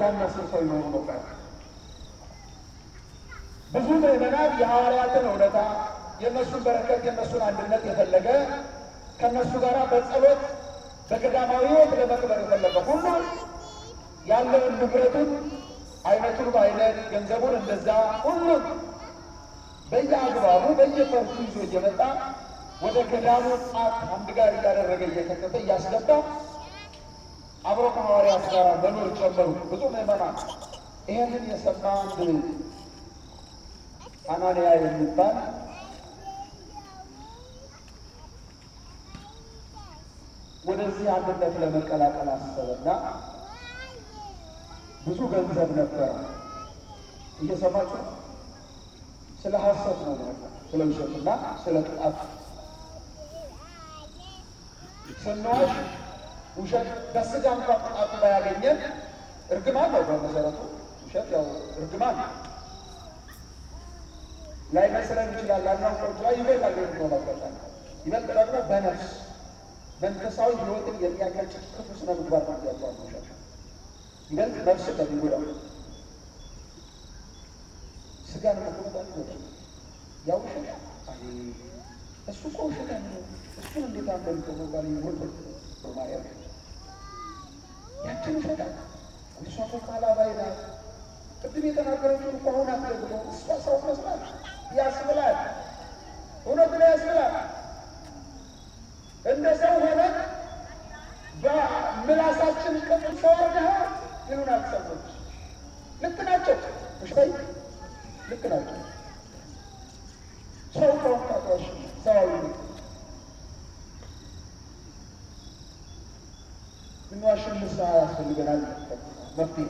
ገዳም መስርተው ይኖሩ ነበር። ብዙ ምዕመናን የሐዋርያትን እውነታ፣ የእነሱን በረከት፣ የእነሱን አንድነት የፈለገ፣ ከእነሱ ጋር በጸሎት በገዳማዊ ሕይወት ለመክበር የፈለገ ሁሉ ያለውን ንብረቱን አይነቱን በአይነት፣ ገንዘቡን እንደዛ፣ ሁሉን በየአግባቡ በየፈርጁ ይዞ እየመጣ ወደ ገዳሙ ጣት አንድ ጋር እያደረገ እየከተተ እያስገባ አብሮ ከሐዋርያት ጋር መኖር ጀመሩ። ብዙ ምዕመናን ይሄንን የሰማ አንድ አናንያ የሚባል ወደዚህ አንድነት ለመቀላቀል አሰበና ብዙ ገንዘብ ነበረ። እየሰማችሁ? ስለ ሐሰት ነው ማለት፣ ስለ ውሸትና ስለ ቅጣት ስንዋሽ ውሸት በስጋ እንኳ ቅጣቱ ባያገኘን እርግማን ነው። በመሰረቱ ውሸት ያው እርግማን ነው። ላይመስለን ይችላል፣ ላናውቀው ይችላል። ይበልጣል የሚሆን አጋጣሚ ይበልጥ ደግሞ በነፍስ መንፈሳዊ ሕይወትን የሚያቀጭጭ ክፉ ስነ ምግባር ነው ያለው ውሸት፣ ይበልጥ ነፍስን ነው የሚጎዳው። ስጋን እኮ በጣም ይጎዳል። ያ ውሸት፣ አይ እሱ እኮ ውሸት ነው። እሱን እንዴት አንበልጦ መባል ይወርድ በማርያም ያችን ውሸት፣ እሷ እኮ ቃል አባይ ናት። ቅድም የተናገረችውን እኮ አሁን አትደግሞ፣ እሷ ሰው መስላት ያስብላል። እውነት ነው ያስብላል። እንደ ሰው ሆነ በምላሳችን ቅጥል ሰው አድርገሃል ይሉናል ሰዎች። ልክ ናቸው። ውሸት ልክ ናቸው። ሰው ከሆንክ አትዋሽም። ሰዋዊ ነው። ብንዋሽም ንስሐ ያስፈልገናል። መፍትሄ